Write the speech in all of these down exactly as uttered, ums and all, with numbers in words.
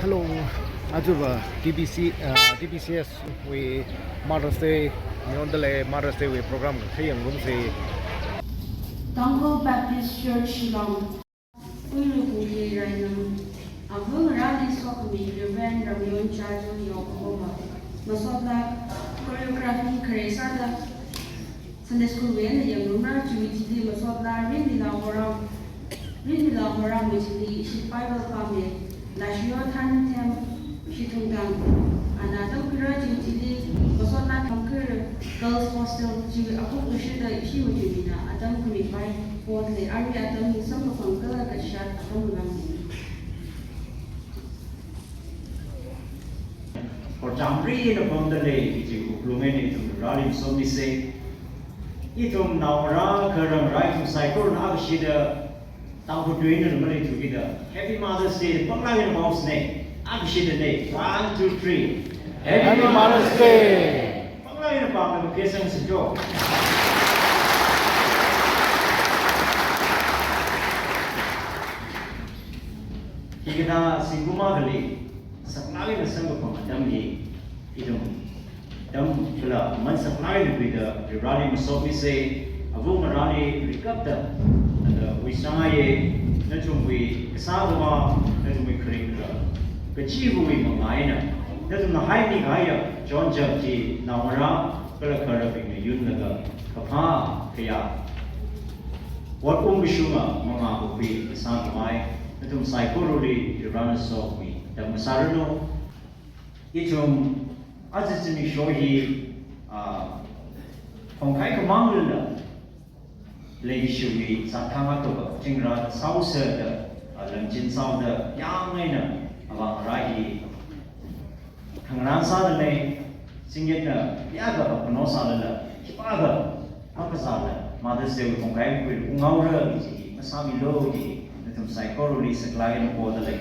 Hello, aja va T B C, uh, T B C S wui Mother's Day, niyondale Mother's Day wui program kayang ngarumsa. Tangkhul Baptist Church Shillong. Uiru Kungki Rainam, ava ngarāli sokhami Reverend Ramyon Chajo Yok Ova, masotla choreography khare sāda Sunday School wui eina yangngarumra, chiwui thili masotla Rinmila Horam, Rinmila Horamwui thili ishi Bible pāmi, Lashiyo Thanithem Shithungtang, ana atam khuira chiwui thili masotla Thangkhul Girls Hostel chi akhuk lushida ishiwui thili na atam khuipai pot le, arui atam samkaphang kala kashat atam lam. Khorcham ri eina pamda lei, ichi wuklung eina ithum rāli masotmisa. Ithum naongarā kharangarā ithum saikorana akashida, Tangkhul tuina maleithu kida, Happy Mother's Day, pānglāk eina pāngsane, akashida ne, one, two, three. Happy Mother's Day! Pānglāk eina pāngda kayang sācho. Hikathā zingkum akhali, saklāk eina samkaphang atam hi, ithum atam kala aman saklāk eina khuida Vareli masotmisa, ava ngarāli rikapta, ada wisangaiya, nathumwui kasā khavā, nathumwui kharing kharā, kachiva̱wui mangā eina, nathumna haimi kahaiya chonchap chi naongarā kala kharabingna yunlaga kaphā kayā ot um kashunga mangā kakhui kasā khavai, nathum saikorali Varena sokhami atam ngasāranu. Ithum aja zimiksho hi, ah, khongkhai khamāng lala, leishiwui zat thang athukha, thingrān sāhaosa da, ah, langchin sāhaoda, yang eina, avāngarā hi, khangarān sāda lei, singyetna, yākha phapkhano sālala, khipākha, phapkazāla, Mother's Day wui khongkhai makhuila unghaora kaji, masāmilu kaji, nathum saikorali saklāk eina poda lei.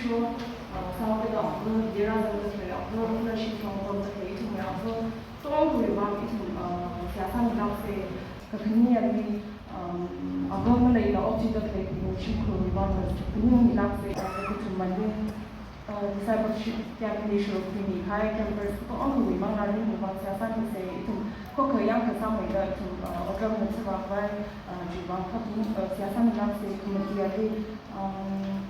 Sho, uh, sao kida, uh, dera zang da khalei, uh, leadership from, from da khalei, ithum ya, uh, tongwui vang ithum, uh, seihā sāmilāksa, kakhane ali, um, ava maleila okthuida khalei, uh, shimkhurwui vang, uh, khaning milāksa, uh, kathum mali, uh, discipleship camp ni sho khuimi khai, campers tongwui vang, ringwui vang, seihā sāmisa, ithum, khokkha yangkha sāmeida, ithum, uh, otram na chivak vai, uh, chiwui vang, kapung, uh, seihā sāmilāksa, khamati ali, um,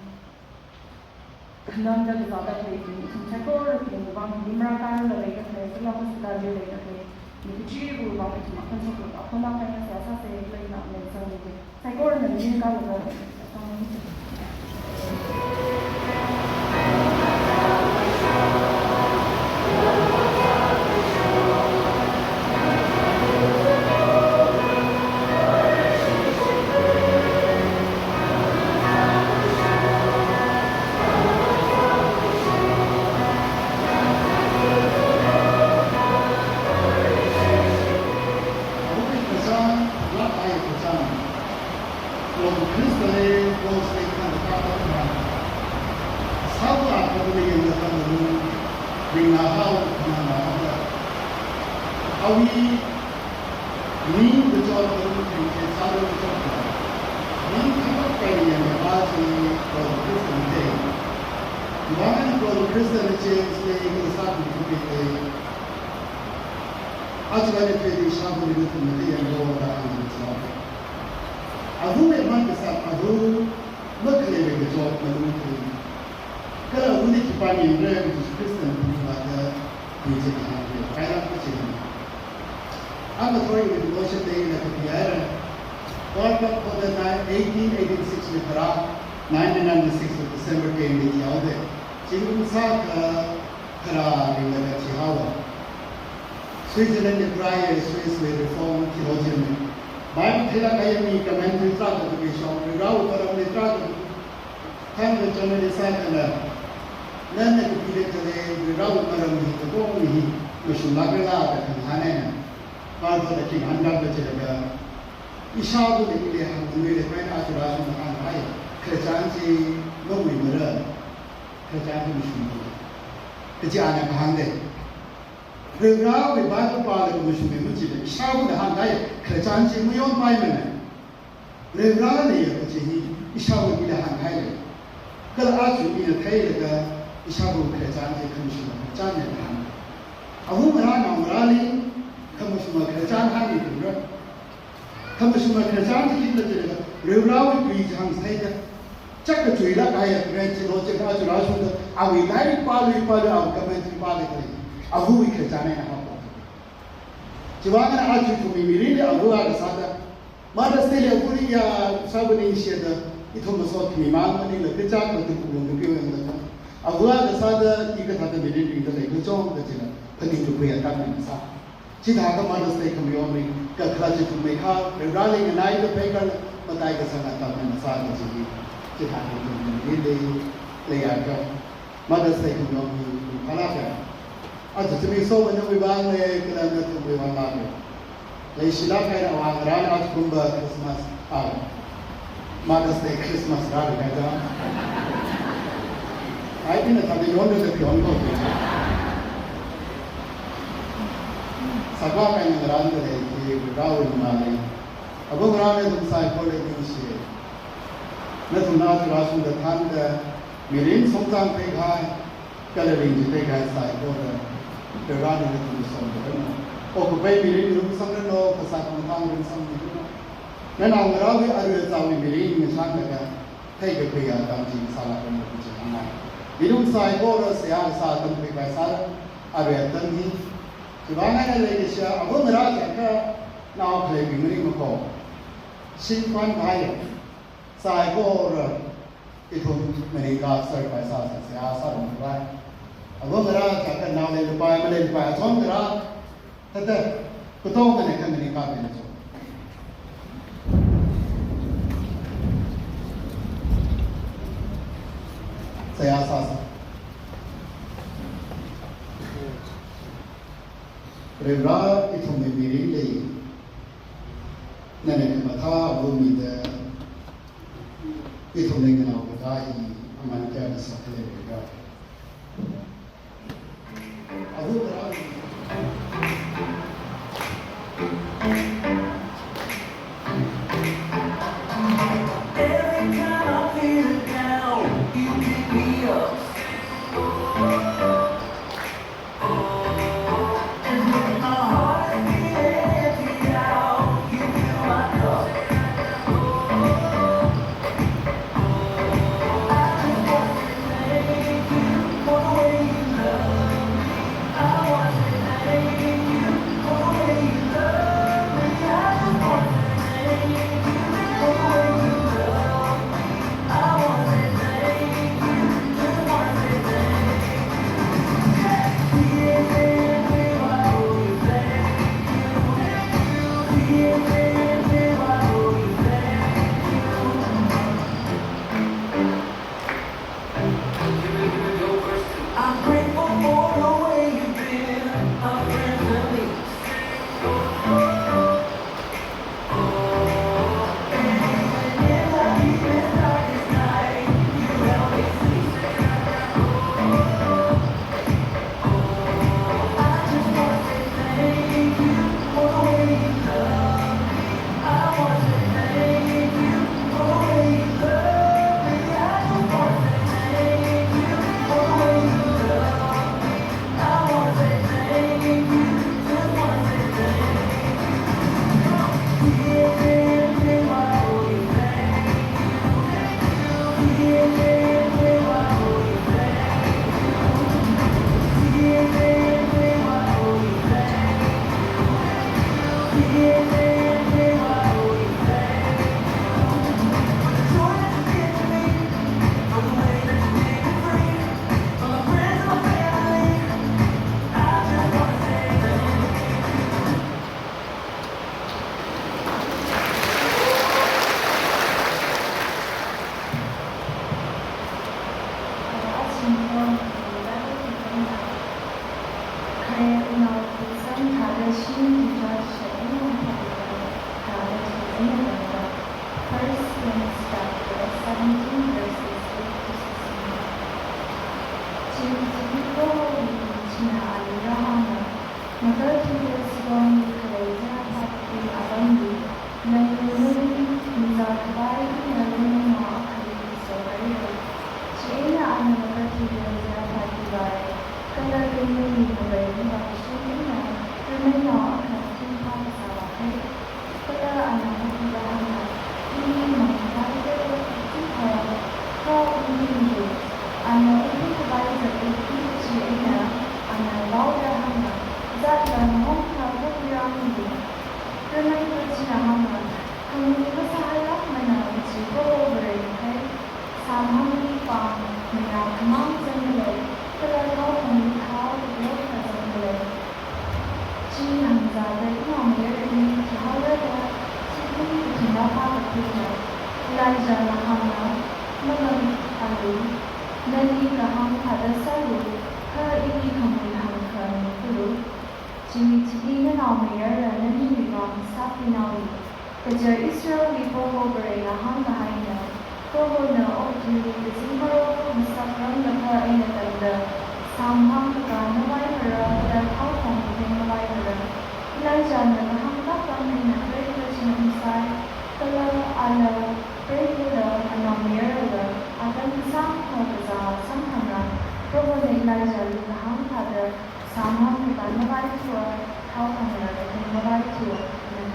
Khanangda kazāda khalei ithum saikorabingwui vang, hili marākhararla leida khalei, kala hospital li leida khalei, mi kachiva̱wui vang ithum akhon shoklu, akhon lāk eina seihā sāsa, kala ina amen sangmida. Saikorana ning kalaga, Awui ning kachot kachot, ning kachot kachot, ning kachot kachot, ning kachot kachot, ning kachot kachot, ning kachot kachot, Aja kali pheidi shabu ni ithum mati yanglo da hāngda chao. Avu me man kasā avu makhalei me kachot malung khalei. Kala avuli khipānyangra Jesus Christ na phungla da kuiching hāngre. Kaila kaching. Ama thoi me devotion day na kapihaira. World Cup for the ni-, eighteen eighty-six me kharā, nineteen ninety-six December ten me yaode. Chingsa ka Kharā ringlaga chihaowa. Switzerland li kharāya, Swiss wui Reformed theologian na. Bible theilāk kahai mi commentary tarākha kapishong, Varivarāwui maramli tarākha, thangkha journalist sākhala, nana kapida khalei Varivarāwui maram hi kapong hi mashunglākrala da khangahān eina. Bible da khangahān kajilaga, ishāvali ili hāngmida khalei aja rāshungda hānghai, khararchan chi mamuimara. Khararchan chi mashungmara. Kaji ana kahāng de. Varivarāwui Bible pālaga mashungmei machida, ishāvana hānghai, khararchan chi mayonpaimana. Varivarā leiya kaji hi, ishāvali hānghai lei. Kala aja ina theilaga, ishāvawui khararchan chi khamashunga khararchanna hāng. Avungarā naongarāli, khamashunga khararchan hāngmitungra. Khamashunga khararchan chi khikhala jilaga, Varivarāwui tui chang saida. Chak kachuilāk kahaiya, ren chi lo chak aja rāshungda, awui lairik pālui pālui, awui commentary pālui khalei. Avuwui khararchan eina hāngpo. Chiwuivang eina aja ithumwui mirinli avu akha sāda. Mother's Day li avuli ya, ishāvā ningshida, ithum masot khami mang maningla, kachak matup kulung kapiu yangda. Avu akha sāda, i kathāda mirin ringda lei kachong kachila, phaning tukhuiya tamna sā. Chithākha Mother's Day khamayon ring, kakhalat chi ithum meikha, Varivarāli nganaida pheikar, matai kasang atamna sā kaji. Chithākha ithum mirinli, leiya ka. Mother's Day khamayon ring, phalāka. Aja zimiksho manawui vang lei, kala nathumwui vang lei. Leishilāk kahai awungarāna aja kumba Christmas, ah, Mother's Day Christmas rāra kaja. Ai, ina thāda yonda da pion ko. Sākhavai ngarān da lei, ki rāwui ngalei. Avungarā nathum saikora ningshi. Nathumna aja rāshungda thānda, mirin songchang pheikahai, kala ringchithei kahai saikora, Varivarāna nathum songda ranu. Okkapai mirin ringsangranu, kasā khamatang ringsangranu. Nanaongarāwui arui azāwui mirin ngashanlaga, theikakhuiya atam chi sālākranu kaji hāngngai. Mirin saikora seihā sā atam khuipai sāra, arui atam hi. Chiwuivang eina leikashiya, avungarā jiakha, nao khaleibing maning mako. Shimpan kahai. Saikora ithum maningkā sāpai sāsa seihā sārum vai. Avungarā jiakha nao leilapai, maleilapai, achon ngarā, thāda, katongana kha maningkā pina cho. Seihā sāsa. Varivarā ithumwui mirinli, nana khamathā avumida, ithumli nganao kathā hi, Mantia di sakle bida. Ahu terang. Every time I'm feeling down, you pick me up. I'm grateful for the way you've been a friend to me. First Corinthians chapter seventeen, verses eight to sixteen. Chi, chi, Prohowui china ali rāhānga, nagathili sibong khalei zingapatki apamli, nali nali mizākhavai eina ringnaonao akhali kaso haira. Chieina ana nagathili zingapatki vāya, kala ringnaoli ngaveili vākashung eina ringnaonao akha thingphā kasā vāhai. Kala ana hithāda hānga, ili mangkhavai tei thingphā, kha ungpimlu. Ana ungpimkhavai zatli kachi eina ana vaoda hānga, zatla mahongkha khuiranglu. Ringnaoli china hānga, khangui masāhailākmana, chi Proho Varena hai. Samphangli pāng mayākhamang zangdalei, kala thaophangli thao kateokha zangdalei. Chi hāngzāda inaomayarali thihaorada, chili kathum rāphākaphaina. Elijahna hānga, malamhalu, nali kahāng thāda sālu, kha ili khamui hāngkha ningkhalu. Chili chili nanaomayarla naniwui vang sāpinaolu. Kaja Israelwui Proho Varena hāngkahaina, Prohona okathuili kazing kharor masakranglakha eina tangda, samphang kakān mavaimara kala thaophang katheng mavaimara. Elijahna kahāng kapam eina preigahachina masai, kala ala preigahda anaomayarla atam kasāngkha kazā samphangra. Prohona Elijahli kahāng thāda, samphang kakān mavaithua, thaophangla katheng mavaithua. Amen.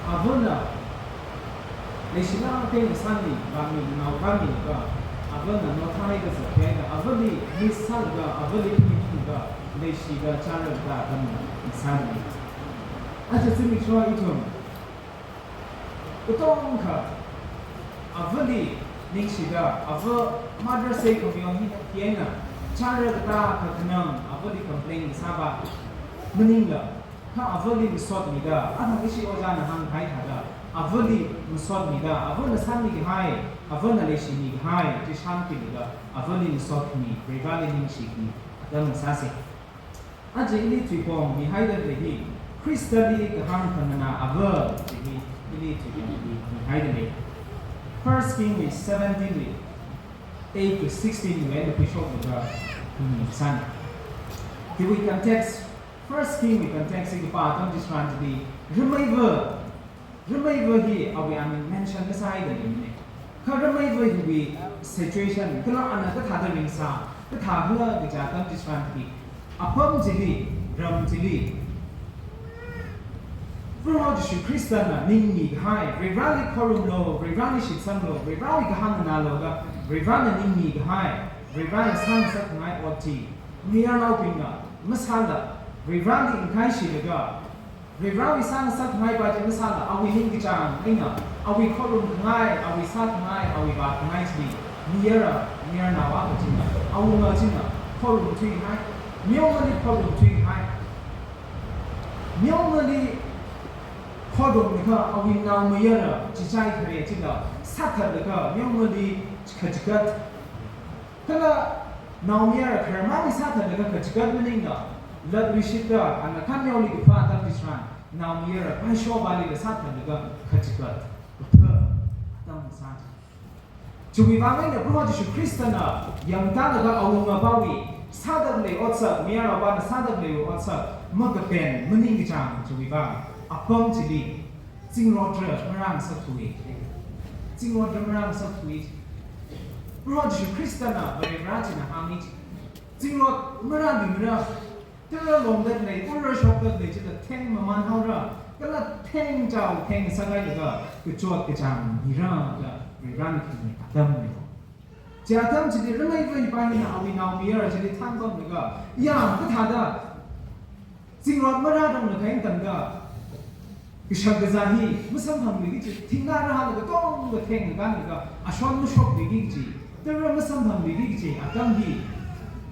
Avana leishilāk eina sāmi, vāmi, naothāmilaga, avana naothāhai kazat eina, avali miss sālaga, avali phaninglaga, leishida chara katā atamna sāmi. Aja zimiksho ithum katongkha avali ningshida, ava Mother's Day khamayon hi, hi eina, chara katā kakhanang, avali complain sāva maningla, kha avali masotmida, athang ishi ojāna hāngkahai thāda, avali masotmida, avana sāmikahai, avana leishimikahai chi shānkhuilaga, avali masotmi, Varivarali ningshimi atam sāsa. Aja ili thuiphong mihaida lei hi, Khristali kahāng khanganā ava chi hi, ili thuiphong mi, mihaida lei. First King wui seventeen wui eight to sixteen wui eina khuishokda, hmm, san. Hiwui context, First King wui context hi kapā atam chitharan chili, rameiva, rameiva hi awui aming mention masāhaida leimana. Kha rameiva hiwui situation, kala ana kathāda ringsā, kathā khala kaja atam chitharan chili, apam chili, ram chili, Proho Jishu Khristana ningmikahai, Varivarali khorumlu, Varivarali shitsanglu, Varivarawui kahāng nganālu kha, Varivarana ningmikahai, Varivarana sāngasakkhangai ot chi, mayarnaobingna masāla, Varivarali ngakaishilaga, Varivarawui sāngasakkhangai pa chi masāla, awui ningkachāng eina, awui khorumkhangai, awui sākhangai, awui vākhangai chili, mayara, mayarnao akha china, awunga china, khorum thuihai, meongali khorum thuihai. Meongali khodong nikha awui naomayara chichai khare chila sāthatlaga meongali kachigat. Kala naomayara kharamāli sāthatlaga kachigat maningla, latluishitta ana khameoli kaphā atam chitharan, naomayara paishopālila sāthatlaga kachigat. Kaphā atam sā. Chiwui vang eina Proho Jishu Khristana yangtālaga awungapāwui sāda khalei otsak, mayarnaopāna sāda khaleiwui otsak makapen maningkachāng chiwui vang, apam chili zingrot marāngasakthuwa. Zingrot marāngasakthuwa. Proho Jishu Khristana Varivara china hānga chi. Zingrot marānmimara. Tara longda khalei, ura shokda khalei chila theng maman haora, kala theng chao, theng sāngai laga, kachot kachāng mira da, Varivarana khami atamna. Chi atam chili rameiva hipa hina awui naomayara chili thangpamlaga, ya, kathāda zingrot marāranglaga eina tangda, kashak kazā hi masamphangluiki kaji, thingnā rāhalaga tongda thengkakānlaga, ashon mashokluiki kaji, tara masamphangluiki kaji atam hi,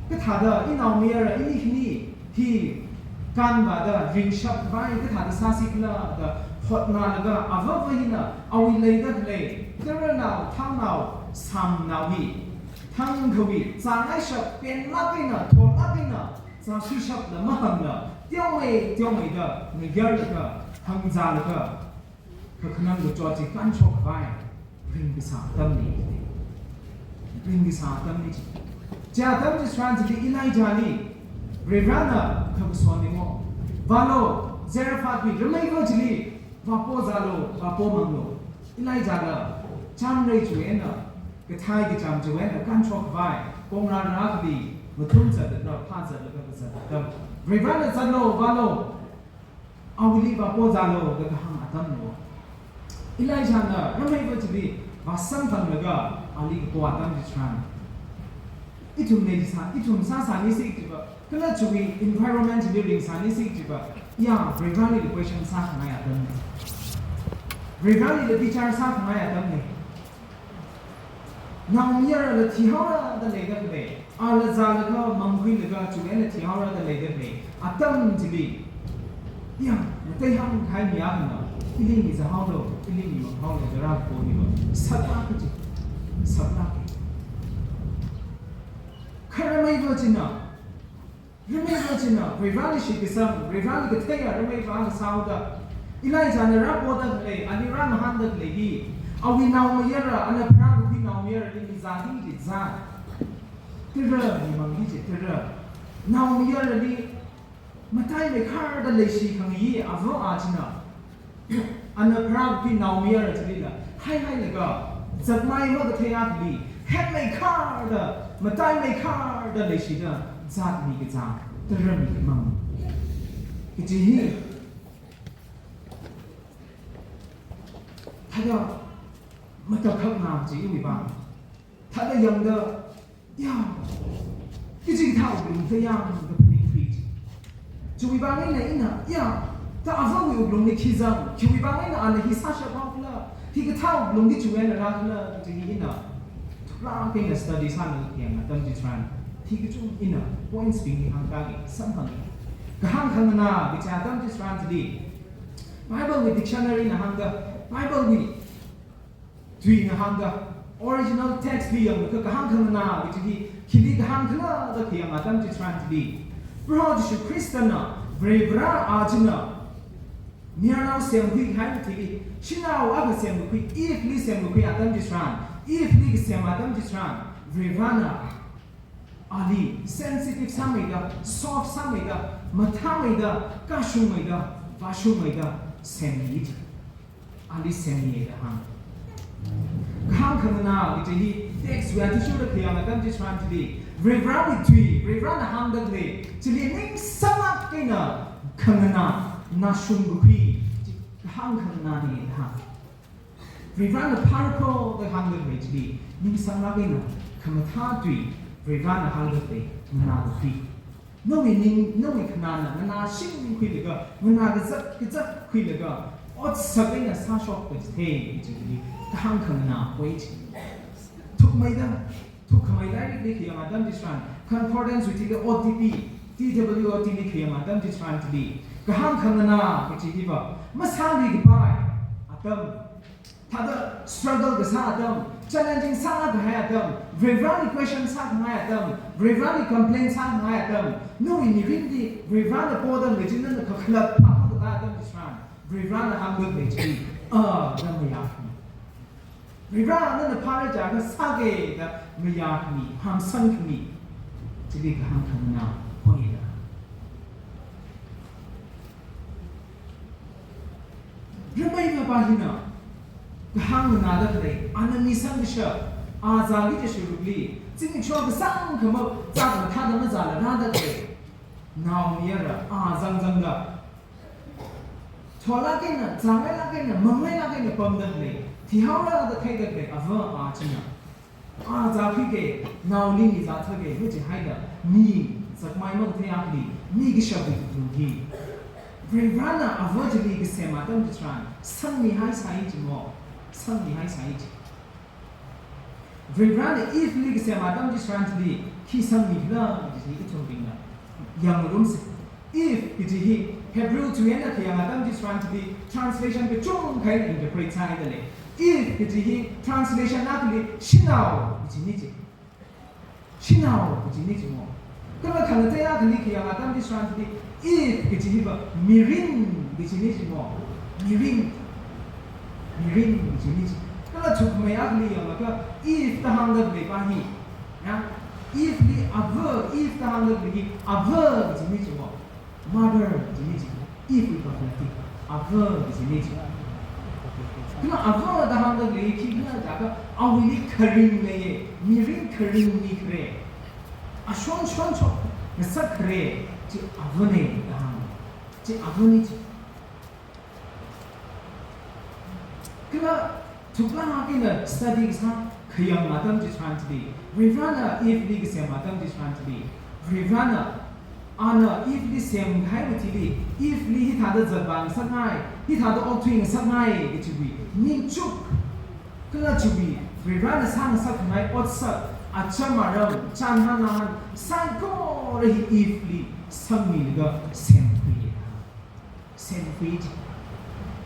kathāda inaomayara ini khani hi kānvāda ringshap khavai kathāda sāsi khala da hotnālaga, avava hina awui leida khalei, taranao, thangnao, samnao hi, thangkhawui, zāngaishap, penlāk eina, thorlāk eina, zākhuishapla mahāngla, teomei, teomeida ngayarlaga, hāngzālaga, kakhanang kachot chi kānshok khavai ringkasā atamna. Ringkasā atamna chi. Chi atam chitharan chili Elijahli Varivarana khakason ni mo. Vālu, Zarephathwui rameiva chili vāpo zālu, vāpo manglu. Elijahla chāmrei chiwui eina, kathai kachām chiwui eina kānshok khavai, kongra rākhali, mathum zatlaga, phā zatlaga, kazat atam. Varivarana zatlu, vālu, awuili vāpo zālu da kahāng atamna. Elijahna rameiva chili vāsamphanglaga ali kapo atam chitharan, ithum leisā, ithum sāsānisi kajiva, kala chiwui environment chili ringsānisi kajiva, ya, Varivarali question sākhangai atamna. Varivarali bichar sākhangai atamna. Naomayarala thihaora da leida khalei, ala zālaga mangkhuilaga chiwui eina thihaora da leida khalei atam chili, ya, ngateihāngkahai mi akhana, ili mi zāhaolu, ili mi manghaolu da rākapo hiva saklāk kaji, saklāk kaji. Kha rameiva china, rameiva china, Varivarali shitkasang, Varivarali katheiya rameiva akha sāhaoda, Elijahna rāpoda khalei, ali rāngahānda khalei hi, awui naomayara, ana pharākakhui naomayarali mi zāki kaji zat, tara mi mangki kaji tara. Naomayarali mataimeikharda leishi khangayi ava a china, ana pharākakhui naomayara chilila haihailaga, zatmai makathei akhali, hetmeikharda, mataimeikharda leishida zatmi kazā, tara mi khamang kaji hi, thāda matakhak na chi iwui vang. Thāda yangda, ya, kachi kathā wuklung thā yangda phaningkhui chi. Chiwui vang eina ina, ya, thā avawui wuklungli khi zang, khiwui vang eina ana hi sāshap haokhala, hikathā wuklung chi chiwui eina rākhala, kaji hi ina thuklāk eina study sāna khayang atam chitharan, hi kachungkha ina points bing hi hāngtāki, samphang. Kahāng khanganā kaji atam chitharan chili, Bible wui dictionary na hāngda, Bible wui tuina hāngda, original text li yanglaga kahāng khanganā kaji hi, khili kahāng khala da khayang atam chitharan chili, Proho Jishu Khristana, Varivarā a china, mayarnao semkhui kahai thili, shanao akha semkakhui, Eve li semkakhui atam chitharan, Eve li kasem atam chitharan, Varivarāna ali sensitive sāmeida, soft sāmeida, mathāmeida, kashungmeida, vāshungmeida semmi ji. Ali semmiya da hāng. Kahāng khanganā kaji hi text wui athishurda khayang atam chitharan chili, Varivarāwui tui, Varivarāna hāngda khalei chili ningsanglāk eina khanganā, nashungkakhui, kahāng khanganāna da hāng. Varivarāna phāra kho da hāngda khalei chili ningsanglāk eina khamathā tui, Varivarāna hāngda khalei nganākakhui. Nawui ning, nawui khanāna nganāshingkhuilaga, nganā kazat kazat khuilaga, otsak eina sāshok kachithei chili kahāng khanganā hoi chi. Thukmeida, thukkhamei lairikli khayang atam chitharan, concordance wui thili O T P, T W O T li khayang atam chitharan chili, kahāng khanganā kaji hiva masāluikapai atam, thāda struggle kasā atam, challenging sālāk kahai atam, Varivarāli question sākhangai atam, Varivarāli complain sākhangai atam, nawui mirinli Varivarāna poda khalei chi nana kakhalat phākakā atam chitharan, Varivarāna hāngda khalei chi, a, da mayākhami. Varivarā nana phāra jiakha sāki da mayākhami, hamsangkhami. Chili kahāng khanganā hoida. Rameiva pa hina kahāng nganāda khalei, ana mi samkashap, a zāki kaji sārukli, zimiksho kasāngkha mazā, mathāda mazāla rāda khalei naomayara, a zangzangda, tholāk eina, zāngailāk eina, mangailāk eina pamda khalei, thihaora da theida khalei ava a china, a zākhuiki, naoli mi zāthāki, kaji haida mi zakmai mangthei akhali, mi kashapwui wuklung hi Varivarāna ava chili kasem atam chitharan sangmihaisai jimo, sangmihaisai ji. Varivarāna Eve li kasem atam chitharan chili khi sangmikhala kaji hi ithumbingna yangngarumsa. Eve kaji hi Hebrew tui eina khayang atam chitharan chili translation kachungkha eina interpret sāhaida lei. Eve kaji hi translation akhali shanao kajina ji. Shanao kajina jimo. Kala khangatei akhali khayang atam chitharan chili Eve kaji hiva mirin kajina jimo. Mirin. Mirin kajina ji. Kala thukkhamei akhali yanglaga Eve da hāngda khalei pa hi, ya, Eve li ava, Eve da hāngda khalei hi ava kajina jimo. Mother kajina ji. Eve wui kakhalat hi ava kajina ji. Kala ava da hāngda khalei hi khikhala jiakha awuili kharing leiya, mirin kharing mikhare, ashon shonshok ngasak khare chi avana da hāng. Chi avana ji. Kala thuklāk eina study kasā khayang atam chitharan chili, Varivarāna Eve li kasem atam chitharan chili, Varivarāna, ana Eve li semkahaiwui thili, Eve li hithāda zatvā ngasakngai, hithāda okthui ngasakngai kajiwui ningchuk, kala chiwui Varivarāna sāngasakkhangai otsak, acham aram, chānhān ngahān saikora hi Eve li sangmilaga semkhuiya. Semkhui ji.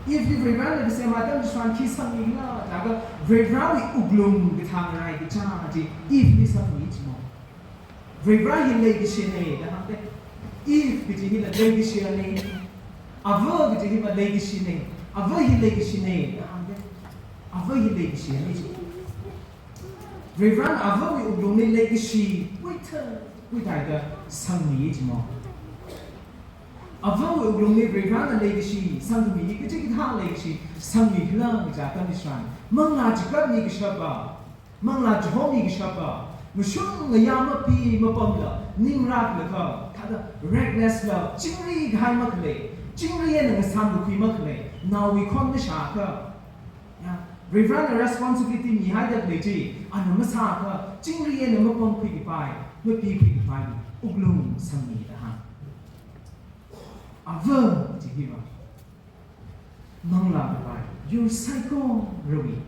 Eve li Varivarāna kasem atam chitharan khi sangmikhala jiakha Varivarāwui wuklung kathā ngarai kacha chi Eve li sangmi jimo. Varivarā hi leikashina da hāngda. Eve kaji hila leikashina. Ava kaji hiva leikashina. Ava hi leikashina da hāngda. Ava hi leikashina ji. Varivarāna avawui wuklungli leikashi, kuitha, kuithaida sangmi jimo. Avawui wuklungli Varivarāna leikashi sangmi, kachi kathā leikashi sangmikhala kaja atam chitharan, manglā chigatmi kashapa, manglā chihomi kashapa, ngashun ngayā mapi mapamla, ning raklaga, thāda reckless la, chingri kahai makhalei, chingri eina ngasāmkakhui makhalei, naowui khon mashākha, Ya, Varivarana responsibility mihaida khalei chi, ana masākha, chingri eina mapangkhui kapai, mapikhui kapai, wuklung sangmi da hāng. Ava chi hiva, manglā kapai yur saikorawui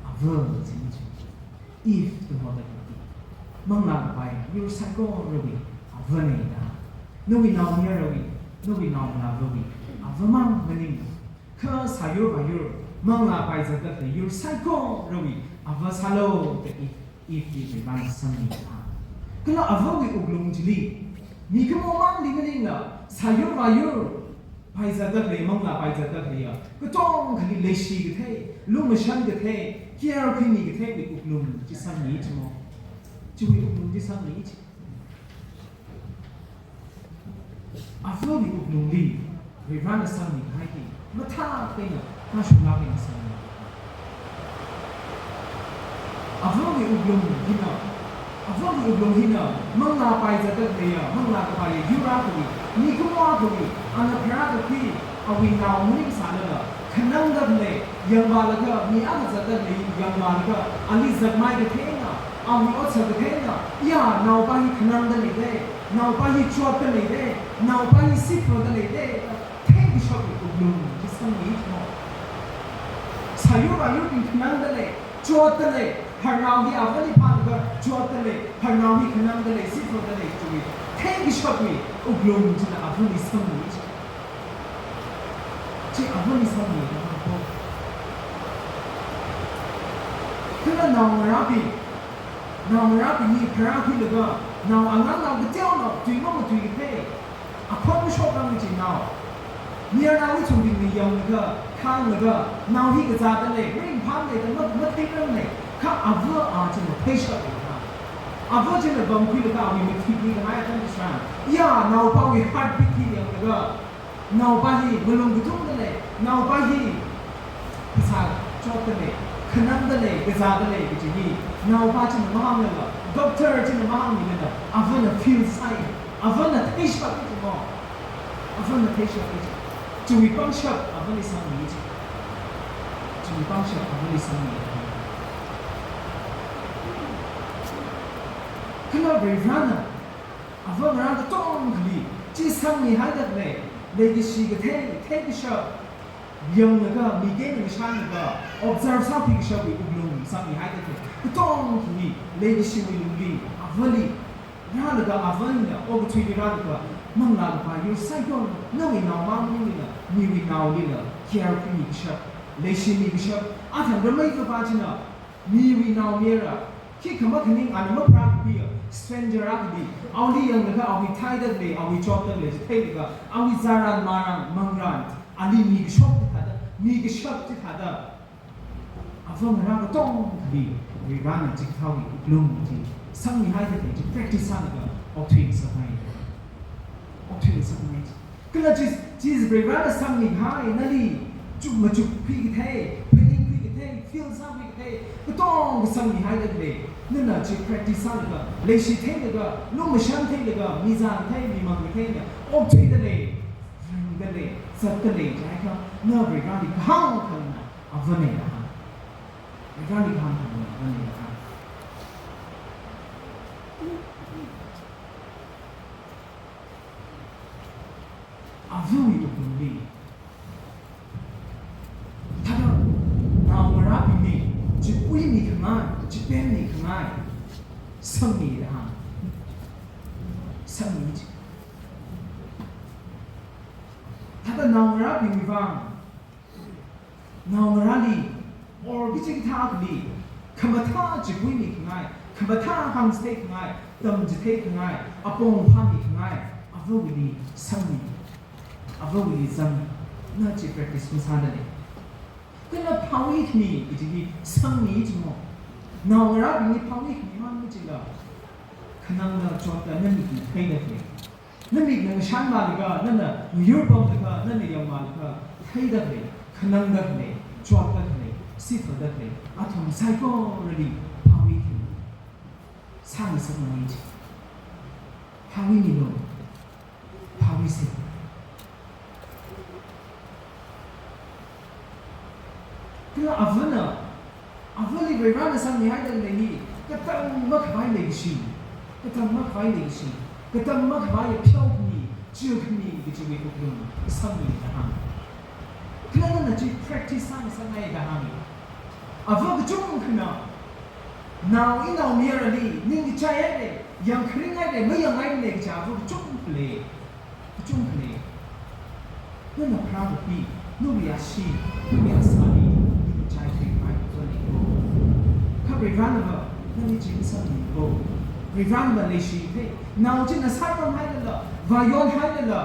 ava chi ni chi. Eve da hoda kati. Manglā kapai yur saikorawui ava nei da. Nawui naomayarawui, nawui naongalāvawui ava mang maningla, kha sāyur vāyur, manglā paizatda khalei yur saikorawui ava sālu da Eve, Eve li Varivarana sangmi da. Kala avawui wuklung chili, mikumo mangli maningla, sāyur vāyur, paizatda khalei, manglā paizatda khaleiya katongkhali leishi kathei, lumashan kathei, care khuimi katheiwui wuklung chi sangmi chimo. Chiwui wuklung chi sangmi chi. Avawui wuklungli Varivarana sangmihai hi mathālāk eina, mashunglāk eina sangmi. Avawui wuklung hina, avawui wuklung hina, manglā paizatda khaleiya, manglā kapaiya yur akhawui, mikumo akhawui, ana pharākakhui awui nao maning sālala, khanangda khalei, yangvālaga, mi akha zatda khalei yangvālaga, ali zatmei kathei eina, awui otsak kathei eina, ya, naopa hi khanangda leide, naopa hi chotda leide, naopa hi sifada leide, theikashapwui wuklung chi sangmi mo. Sāyur vāyurbing khanangda lei, chotda lei, harnao hi avali phālaga chotda lei, harnao hi khanangda lei, sifada lei, chiwui theikashapwui wuklung china avali sangmi chi. Chi avali sangmi da hāngko. Kala naongarābing, naongarābing hi pharākhuilaga, nao angangnao kateonao tui mamatui kathei, akhon mashokranglui chi nao. Mayarnaowui chungbingna yanglaga, khānglaga, nao hi kazāda lei, ringphāda lei da ma, matheirang lei, kha ava a china theishapra. Ava china pamkhuilaga awui mathikli kahai atam kashan, ya, naopawui heartbeat hi yanglaga, naopa hi malung kathumda lei, naopa hi phasā chotda lei, khanangda lei, kazāda lei kaji hi, naopa china mahānglala, doctor china mahāngmilala, avana feel sāi, avana theishap chi mo. Avana theishap chi. Chiwui pangshap avali sangmi chi. Chiwui pangshap avali sangmi. Kala Varivarana avangarā katongkhali chi sangmihaida khalei, leikashi kathei, theikashap, yanglaga, mik eina ngashanlaga, observe sākhui kashapwui wuklung sangmihaida khalei, katongkhali leikashiwui lungli, avali rālaga, avana okathuili rālaga, manglā kapai yur saikora, nawui nao mang maningla, miwui naolila care khuimi kashap, leishimi kashap, athang ramei kapai china, miwui naomayara, khikha makhaning ana mapharākakhuiya stranger akhali, awuili yanglaga awui theida lei, awui chotda lei chi theilaga, awui zāran maran, mangran, ali mikashap chithāda, mikashap chithāda, avangarā katongkhali Varivarana chikathāwui wuklung chi sangmihaida khalei chi practice sālaga okthui ngasakngai. Okthui ngasakngai. Kala chi, chi Varivarana sangmihai, nali chuk machuk khui kathei, phaning khui kathei, feel sākhui kathei, katongkha sangmihaida khalei, nana chi practice sālaga, leishi theilaga, lumashan theilaga, mizan thei, mimang thei na, okthuida lei, ringda lei, zatda lei, jiakha, na Varivarali kahāng khalei na, ava nei da hāng. Varivarali kahāng khalei na, ava nei da hāng. Avawui wuklungli, thāda naongarābingli, chipuimi khangai, chipenmi khangai, sangmi da hāng. Sangmi chi. Thāda naongarābingwui vang, naongarāli, or kachi kathāli, khamathā chipuimi khangai, khamathā hāngchithei khangai, tamchithei khangai, apong phāmi khangai, avawuili sangmi, avawuili zangmi, na chi practice masāda lei. Kala phāwui khami kaji hi sangmi chi mo. Naongarābingli phāwui khami mang machila, khanangda chotda namikna theida lei. Namikna ngashan vālaga, nana miyur pamlaga, nana yangvālaga, theida khalei, khanangda khalei, chotda khalei, sifada khalei, athum saikorali phāwui khami sāngasakngai chi. Phāwui milu, phāwui se. Kala avana, avali Varivarana sangmihaida khalei hi, katang makhavai leikashi, katang makhavai leikashi, katang makhavai pheokhami, chilkhami kajiwui wuklung sangmi da hānga. Kala nana chi practice sāngasakngai da hānga. Ava kachungkhana, nao inaomayarali ningkachai haira, yangkharing haira, mayangngai haira kaja ava kachungkha lei, kachungkha lei. Nana pharākapi, nawui ashee, nawui asāli, ningkachai thuikhavai ava lei ko. Kha Varivarana va, nali chi masāmi ko. Varivarana leishi thei, nao china sāyonhailala, vāyonhailala,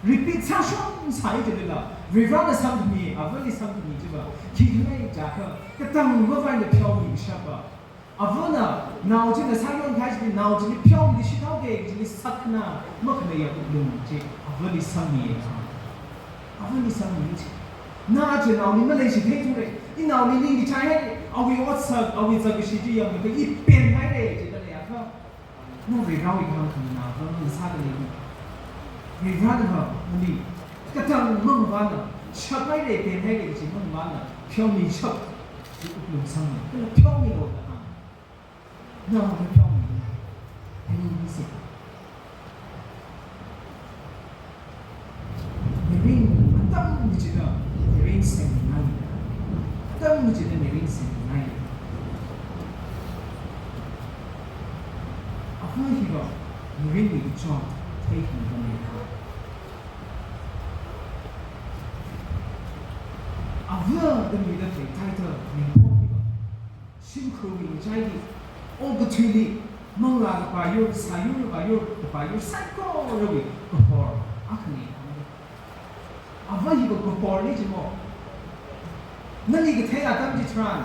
repeat sāshon sāi jilala, Varivarana samphami, avali samphami chiva, khikhala jiakha, katang mavaila pheomi kashapa. Avana, nao china sāyonkahai chili, nao chili pheomi shithaoki, chili sakna, makhanaya wuklung chi, avali sammi. Avali sammi chi. Na chi naoli maleishi thei thura, inaoli ningkachai haira, awui otsak, awui zakkashi chi yanglaga i penhaira, jida leiakha. Na Varivarawui kahāng khanganā, Varivarana sāda lei. Varivarana ha, mani, katang mangavāna, shaphaira, penhaira kaji mangavāna, pheomi shap, wuklung sangmi, kala pheomilu da hānga. Na mapheomi, ani misi. Mirin, atam kachida mirin semngai. Atam kachida mirin semngai. Ava hiva mirinwui kachot theikhanganeina. Ava da mida thei title mingpho hiva. Shimkhurwui ngachaili, okathuili, manglā kapā yur, sāyur kapā yur, kapā yur saikorawui kahor akhane. Ava hiva kahorna jimo. Nali kathei atam chitharan,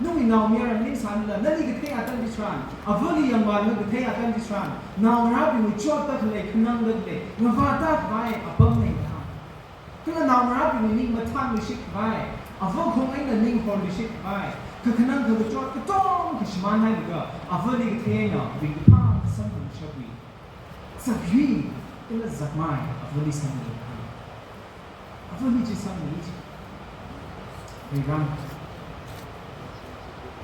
nawui naomayara ningsālala, nali kathei atam chitharan, avali yangvālaga kathei atam chitharan, naongarābingwui chotda khalei, khanangda khalei, ngavāda khavai apamna. Kala naongarābingwui ning mathānluishit khavai, ava khong eina ning horluishit khavai, kakhanang kakachot katonga shimānhailaga, avali kathei eina ringkaphā samphangshapwui zakyui kala zakmai avali sammi. Avali chi sammi chi. Varivarana.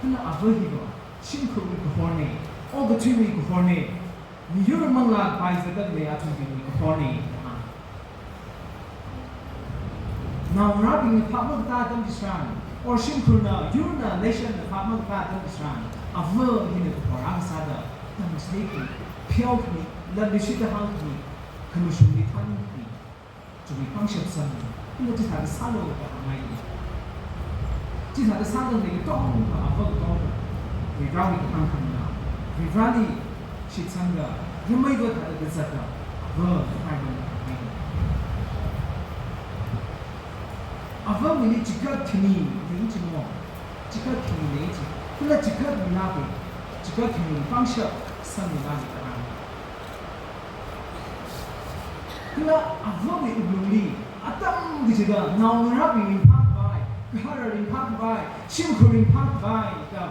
Kala ava hiva shimkhurwui kahorna, okathuiwui kahorna, miyur manglā kapā zatda khalei athumbingwui kahorna. Naongarābingna phap makatā atam chitharan, or shimkhurna, yurna, leishanna phap makatā atam chitharan, ava hina kahor akha sāda, tamchitheiki, pheokhami, latluishitta hāngkhami, khamashungli thānkhami, chiwui pangshap sāmi, ina chithāda sālu da hāngngai. Chithāda sāda lei katonga, ava katonga, Varivarawui kahāng khanganā, Varivarali shitsanga, yameiva thāda kazata, ava kharda hāngngai. Avawuili chikat khani lei jimo, chikat khani lei ji, kala chikat milāka, chikat khani pangshap sāmilāka. Kala avawui wuklungli, atam kachida naongarābing ringphā khavai, gahara ringphā khavai, shimkhur ringphā khavai da,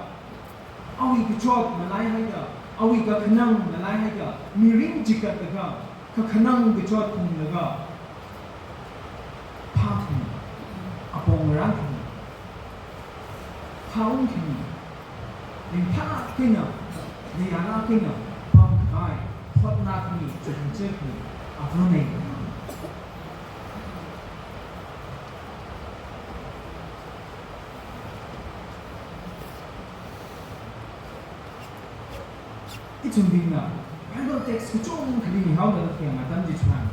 awui kachot ngalaihaida, awui kakhanang ngalaihaida, mirin chikatlaga, kakhanang kachot phunglaga, phākhami, apong ngarānkhami, phāungkhami, ringphālāk eina, nayālāk eina pamkhavai hotnākhami, chukhangacheekhami avana. Ithumbingna Bible text kachungkhali mihaoda kayang atam chitharan,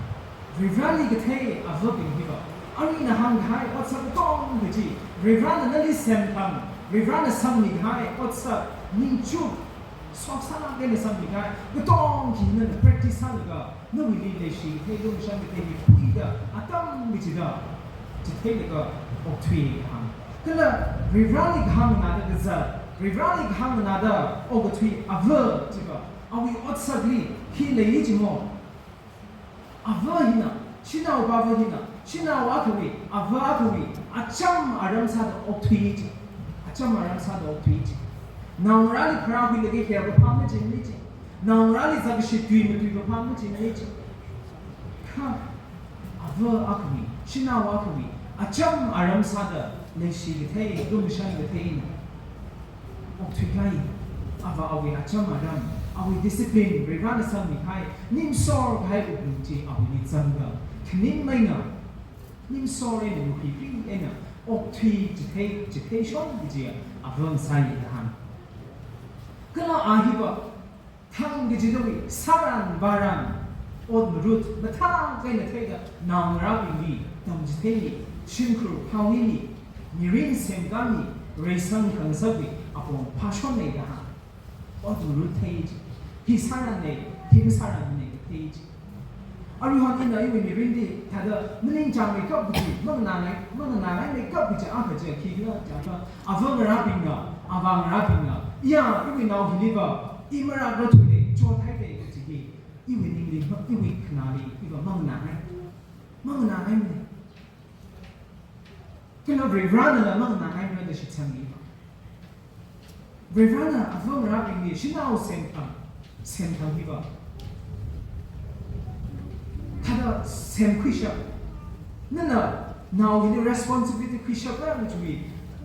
Varivarali kathei avabing hiva, arui ina hāngkahai otsak katonga chi, Varivarana nali semphang, Varivarana sangmikahai otsak, ningchuk, soksālāk eina sangmikahai katonga chi nana practice sālaga, nawuili leishi kathei, lungshang kathei mikhuida, atam kachida chitheilaga okthui kahāng. Kala Varivarali kahāng nganāda kazat, Varivarali kahāng nganāda okathui ava chiva, awui otsakli khi lei jimo. Ava hina, shanaova ava hina, shanao akhawui, ava akhawui acham aram sāda okthui ji. Acham aram sāda okthui ji. Naongarāli pharākhuilaga herkaphā machinmana ji. Naongarāli zakkashi tui matuikaphā machinmana ji. Kha ava akhawui, shanao akhawui acham aram sāda Leishi kathei, lumashan kathei eina okthuikahai, ava awui acham aram, awui discipline, Varivarana sangmikahai, nimsor kahai wuklung chi awuili zangda, khaning maina, nimsor eina, lukhuikhui eina okthui chithei, chitheishon kaji ava ngasāi da hāng. Kala a hiva, thang kachidawui sāran vāran, ot ngarut mathālāk eina theida naongarābingli tamchitheimi, shimkhur phaomimi, mirin semkāmi, reisang khangasakwui apong phāshonna da hāng. Ot ngarut thei chi, hi sāranna, hi masāranna thei chi. Aruihon ina iwui mirinli thāda maningchāngmeikap kaji, manganāngai, manganāngaimeikap kaji akha chi khikhala jiakha, avangarābingna, avāngarābingna, iya, iwui nao hiliva i marākra thuile, chothaile kaji hi iwui ningli, iwui khanāli iva manganāngai, manganāngaimana. Kala Varivarana manganāngaimana da shitsangmi. Varivarana avangarābingli shanao semthang, semthang hiva thāda semkhuishap. Nana nao hili responsibility khuishapra kajiwui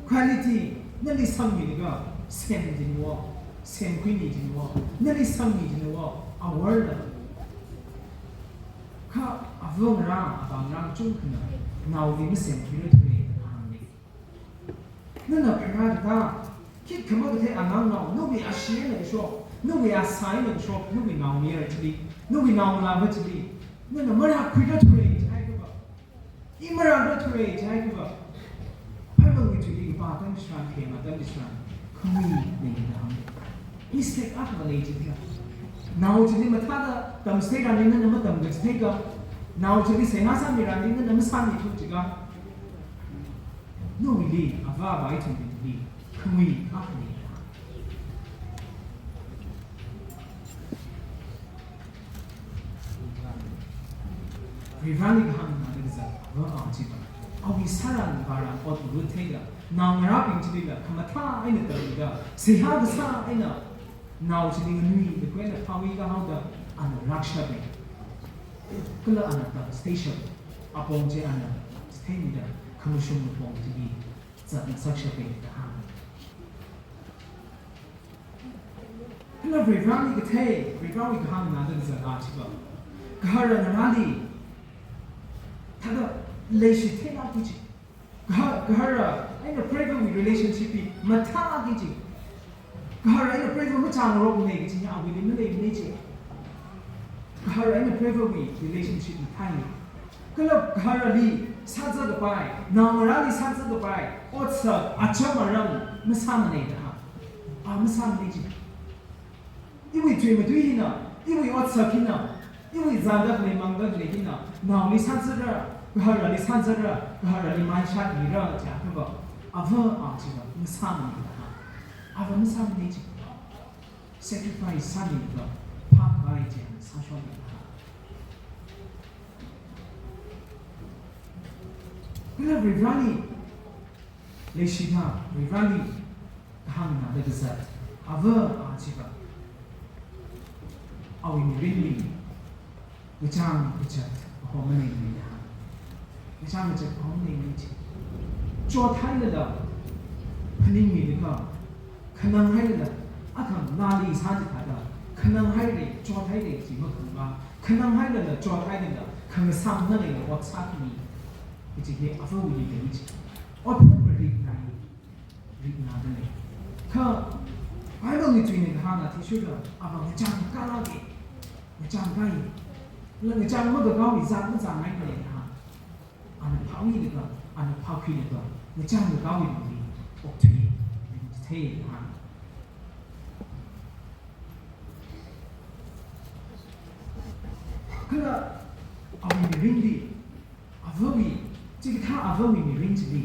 quality nali sangmilaga semjinwo, semkhuimijinwo, nali sangmijinwo, awarda. Kha avangarā, avāngarā kachungkhana naoli masemkhuira thuile da hānga. Nana pharāda, khikha makathei angangnao, nawui ashee eina kashok, nawui asā eina kashok, nawui naomayara chili, nawui naongalāva chili, nana marākhuira thuile jihai kava, i marākra thuile jihai kava, Bible wui thuili kapā atam tharan, thema atam tharan, khamuina da hānga. Mistake akha lei jida. Nao chili mathāda tamchitheirali nana matamkachitheika, nao chili seihā sāmirali nana masāmithu jiakha, nawuili, ava avā ithumwuili khamui akhali. Varivarali kahāngna da kazat ava a chiva, awui sāran vāran ot ngarut theida, naongarābing chilila khamathā eina tamda, seihā kasā eina nao chili nganuida, khuina phawi kahaoda, ana rākshapa. Kala ana tamchitheishapa. Apong chi ana chitheimida, khamashung apong chili zatngasakshapa da hānga. Kala Varivarali kathei, Varivarawui kahāngna da kazat a chiva, gahara ngarāli thāda leishi theilāki kaji. Gaha-, gahara eina preivawui relationship hi mathālāki kaji. Gahara eina preiva machāngarokmana kaji hi awuili maleimana kaji. Gahara eina preivawui relationship mathāi. Kala gaharali sāzatkapai, naongarāli sāzatkapai otsak, acham aram masāmana da hānga. A masāmana kaji. Iwui tui matui hina, iwui otsak hina, iwui zāda khalei mangda khalei hina, naoli sāzatra, gaharali sāzatra, gaharali maishat mira jiakha va, ava a chiva masāmana da hānga. Ava masāmana kaji. Sacrifice sāmilaga phākhavai chi sāshonna da hānga. Kala Varivarali leishida, Varivarali kahāngna da kazat ava a chiva, awui mirinli ngachang kachat kaho maleimana da hānga. Ngachang kachat kaho maleimana kaji. Chothailala phaningmilaga, khananghailala, athang nali sā chithāda, khananghaira, chothaira kaji makhangla, khananghailala, chothailala, khangasāmana leila ot sākhami kaji hi avawuili lei kaji. Otphun mariknai, rikna da lei. Kha Bible wui tuina kahāng athishurda, ava ngachang kālāka, ngachang kāi. Kala ngachang makakāwui zat mazāngaimana da hānga. Ana phāwilaga, ana phākhuilaga, ngachang kakāwui lungli okthui, ringchithei da hānga. Kala awui mirinli, avawui, chikathā avawui mirin chili,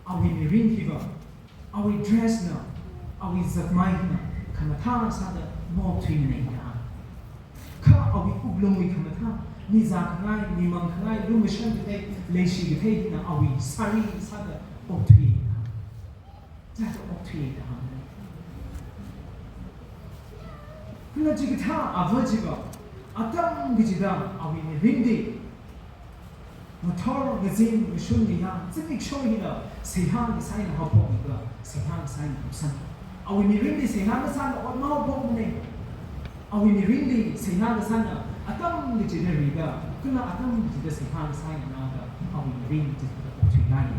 awui mirin hiva, awui dress na, awui zakmai hina khamathā sāda maokthuimana da hānga. Kha awui wuklungwui khamathā, mi zākhangai, mi mangkhangai, lumashan kathei, leishi kathei hina awui sari sāda okthui da hānga. Sāda okthui da hānga. Kala chikathā ava chiva, atam kachida awui mirinli Ngathor, ngazin, ngashun, ngayā, zimiksho hina seihā kasā eina haophokmilaga, seihā kasā eina kusang. Awui mirinli seihā kasāna ot mahaophokmana. Awui mirinli seihā kasāna atam kachida rida, kala atam kachida seihā kasā eina naoda, awui mirin chithāda okthuilāka.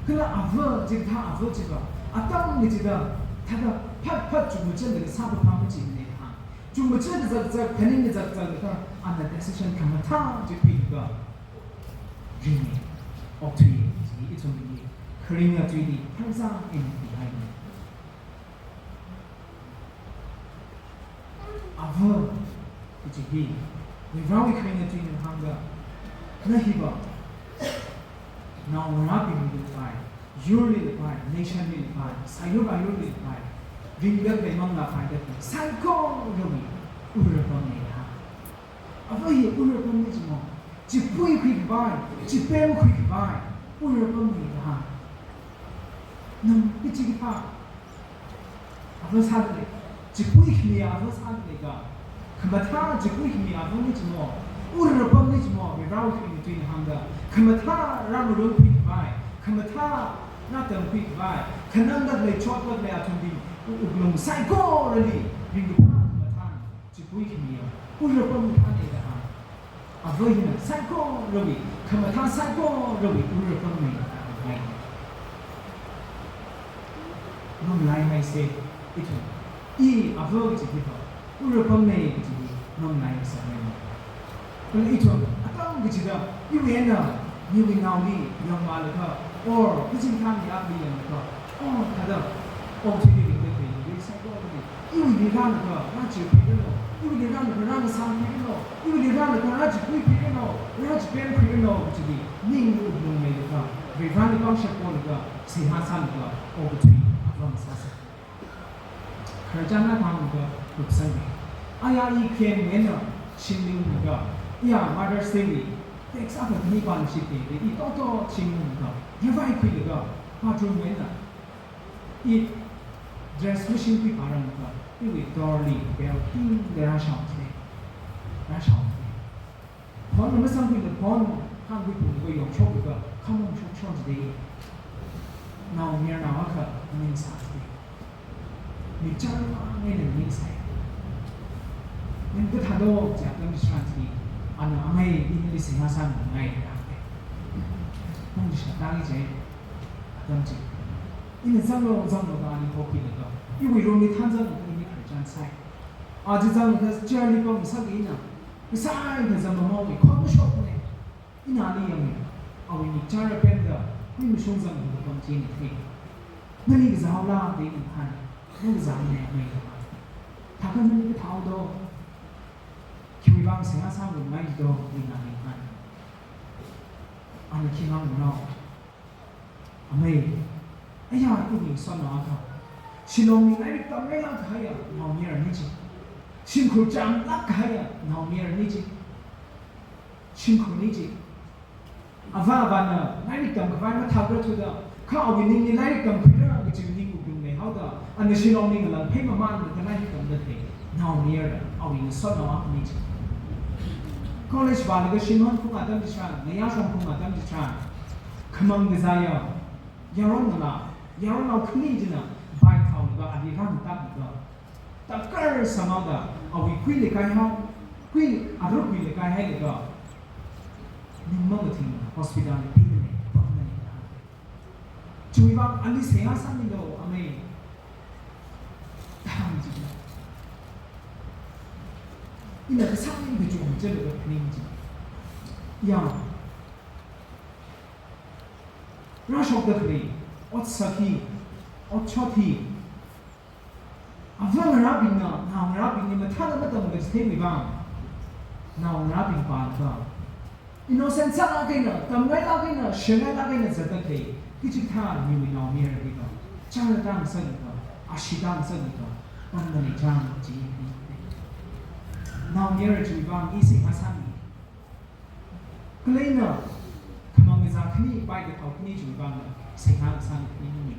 Kala ava chikathā ava chiva, atam kachida, thāda phat phat chukmajālaga sāpapam machimana. Chukmajā kazakzak, phaning kazakzak laga, ana decision khamathā chi khuilaga ringmi, okthui, chi ithumli kharinga tuili pharza eina pihaina. Ava kaji hi, Varewui kharinga tuina hāngda, na hiva naongarābingli lapai, yurli lapai, nation li lapai, sāyur vāyurli lapai, ringda khalei manglā paida khalei saikorawui urapamna da. Ava hi urapamna jimo, chipui khuikhavai, chipem khuikhavai urapamna da. Nang kachikathā ava sādalei, chipui khami ava sādalei ka, khamathā chipui khami avana jimo, urapamna jimo, Varewui kharinga tuina hāngda, khamathā rāngarong khuikhavai, khamathā rātam khuikhavai, khanangda khalei chotda khalei athumbing, u-, wuklung saikorali ringkaphā khamathā chipui khami ava, urapam kathāna da hāng. Ava hina saikorawui, khamathā saikorawui urapamna da hānghai. Ngamlaihaisa ithum. I ava kaji hiva urapamna kaji hi ngamlaisāmana. Kala ithum atam kachida iwui eina miwui naoli yangmalaga, or kachingkhangi akli yanglaga, oh, thāda, oh, chili ringda khalei saikorawui, iwuili rālaga rāchipiranu, iwuili rālaga rāngasāpiranu, iwuili rālaga rāchikhuipiranu, rāchipemkhuiranu, chili ning wuklung leilaga, Vareli pangshap polaga, seihā sālaga okathui ava ngasāsa. Khararchan akha hānglaga kupsangda, aya i khayang eina shimli unglaga, iya Mother's Day li text akha khani pāluishitda, i totot shimli unglaga, yāvai khuilaga, bathroom eina i dress washing khuipharanglaga, iwui door li bell ting da rāshaothei, rāshaothei. Phone na masāngkhuida phone hāngkhui phungkhui yongshokda, khamong shokshok jida, naomayarnao akha maningsāthei. Mik chānglāk eina maningsai. Ning kathāda jiakha mishanti, ana amei ina nali seihā sāngai da hāngthei. Pung chi shātang chi, atam chi. Ina zanglo, zanglo da ani hokida da, iwui room li thanzang ini khararchan sai. Aja zangda chair li pamsā ina, kasai da zangmamong i khon mashokmana. Ina ali yangmi, awui mik chāra pemda, khuimashung zangda pam china thei. Nali kazāhaola da ina hāng, na kazāmana amei da hāng. Thākha nali kathāhaodo, khiwui vang seihā sāngai do, ina ali hāng. Ana khi hāngnao. Amei, aya, iwui ngasotnao akha Shillong li lairik tamngailāk kahaiya naomayarana ji. Shimkhur chānglāk kahaiya naomayarana ji. Shimkhurna ji. Ava avāna lairik tamkhavai mathākra thuda, kha awui ningli lairik tamkhuira kaji ning wuklung leihaoda, ana Shillong li ngalāngphei mamānlaga lairik tamda khalei naomayara, awui ngasotnao akhana ji. College vālaga shim honphung atam chitharan, ngayā shongphung atam chitharan, khamang kazāya yaron ngalā, yaronnao khani china bike thaolaga ali rāmatālaga, takar sānghaoda, awui kui leikaihao, kui aruk kui leikaihailaga, ning mamathing hospital li pimana, pamana da. Chiwui vang ali seihā sāmilo amei, da hāng ji. Ina kasāng kachungkha chālaga phaning ji. Ya. Rāshokda khalei otsak hi, otshot hi, ava ngarābingna, naongarābingli mathāda matamkachitheiwui vang, naongarābing pālaga, innocent sālāk eina, tamngailāk eina, shangailāk eina zatda khalei kachikathā miwui naomayara hiva, chāra tāngasakda, ashee tāngasakda, pamda leichang chi. Naomayara chiwui vang i seihā sāmi. Khaleina, khamang kazā khani, bike kathao khani chiwui vangna seihā kasā khani ni.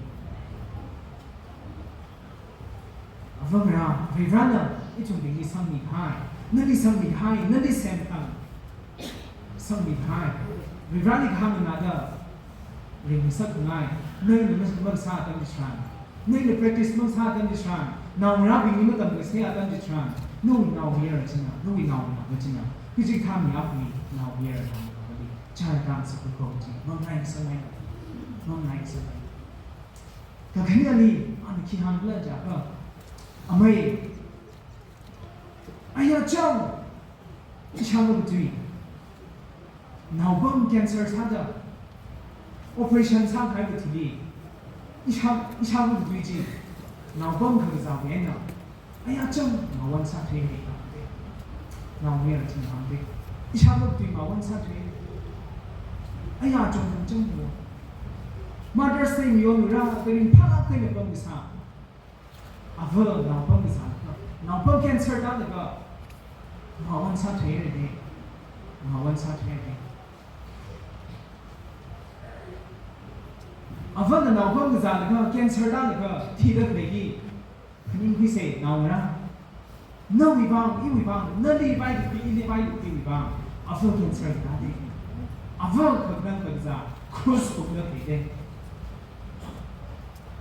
Ava ngarā, Varivarāna ithumbingli sangmihai, nali sangmihai, nali semtang, sangmihai, Varivarāli kahāng nganāda ringngasakngai, nawui na mas-, masā atam chitharan, nawui na practice masā atam chitharan, naongarābingli matamngasakngai atam chitharan, nawui naomayara china, nawui naongarā china, kachikathā mi akhawui naomayara naongarāli chāra tāngasaklu kaji, mangaingasakngai, mangaingasakngai. Kakhaneli, ana khi hāngkhala jiakha, amei, aya chang, ishāvā katui naopam cancer sāda operation sākahaiwui thili, ishā, ishāvā katui chi naopam kakazāwui eina, aya chang, mawon sāthuihaira. Naomayara china hāngde. Ishāvā katui mawon sāthui. Aya chang chang chang mo. Mother's Day mayonwui rāda ringphālāk eina pamkasā. Ava naopam kazālaga, naopam cancer tālaga, mawon sāthuihaira de, mawon sāthuihaira de. Avana naopam kazālaga, cancer tālaga, thida khaleili, phaningkhuisa naongarā. Nawui vang, iwui vang, nali vailukli, ili vailuklwui vang, ava cancer tāde. Ava kakhanang kakazā, cross phungda khalei de.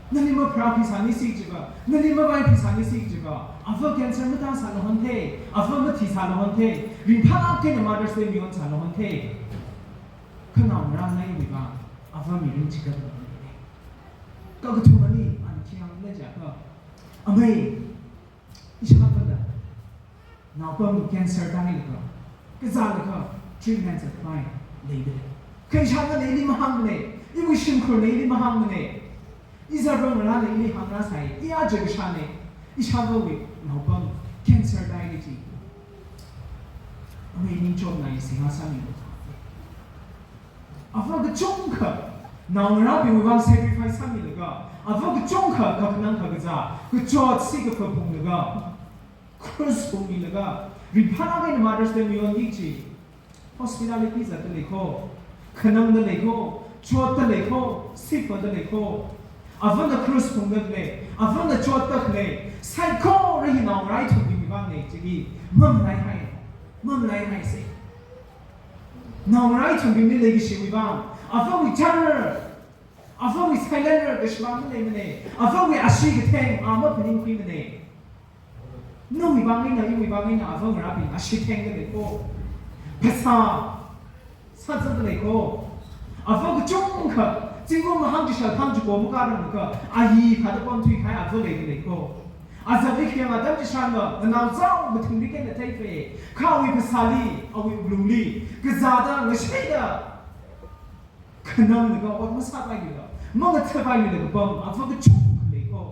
Nali mapharākhuisānisi jiakha, nali mavaiphasānisi jiakha, ava cancer matāsālu honte, ava mathisālu honte, ringphālāk eina Mother's Day mayonsālu honte. Kha naongarā nawui vang, ava mirin chikatlu honte. Kakathumali, ana khi hāngkhala jiakha, amei, ishāvāna naopam cancer tāhailaga, kazālaga treatment zatvai leidalei. Kha ishāvāna ili mahāngmanei, iwui shimkhurna ili mahāngmanei, izarva ngarāna ili hāngrāsai, iya jakashānei, ishāvāwui naopam cancer tāhai kaji. Amei ningchotnai, seihā sāmilu. Ava kachungkha naongarābingwui vang sacrifice sāmilaga, ava kachungkha kakhanang kakazā, kachotsi kaphā phunglaga, cross phungmilaga, ringphālāk eina Mother's Day mayonki kaji, hospital li pizatdalei kho, khanangdalei kho, chotdalei kho, sipdalei kho. Avana cross phungda khalei, avana chotda khalei, saikora hi naongarā ithumbingwui vangnei kaji hi mamalaihai, mamalaihaisa. Naongarā ithumbingli leikashiwui vang, avawui chānrar, avawui sailanrar kashimang maleimanei, avawui ashee katheng a maphaningkhuimanei. Nawui vang eina, iwui vang eina, ava ngarābing ashee thengdalei kho. Phasā sāzatdalei kho. Ava kachungkha, zingkum mahang chishāthang chiko makāranglaga, ayi thāda pamthuikahai ava leidalei kho. Azatli khayang atam chishānva, nganao zao mathingrik eina theifei. Kha awui phasāli, awui wuklungli, kazāda, ngashaida, khananglaga, ot masāpailuila, mangatha̱pailuila kapam, ava kachungkha lei kho.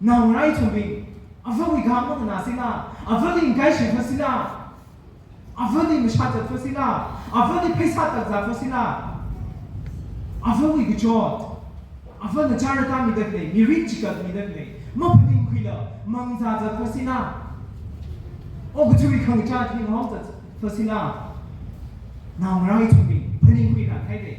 Naongarā ithumbing, avawui kahāng manganāsila, avali ngakaishifasila, avali mashāzatfasila, avali pheisā takzāfasila, avawui kachot, avana chāra tāmida khalei, mirin chigatmida khalei, maphaningkhuila, mangazā zatfasila, okathui khangachā thing hongzatfasila, naongarā ithumbing, phaningkhuiranhaide.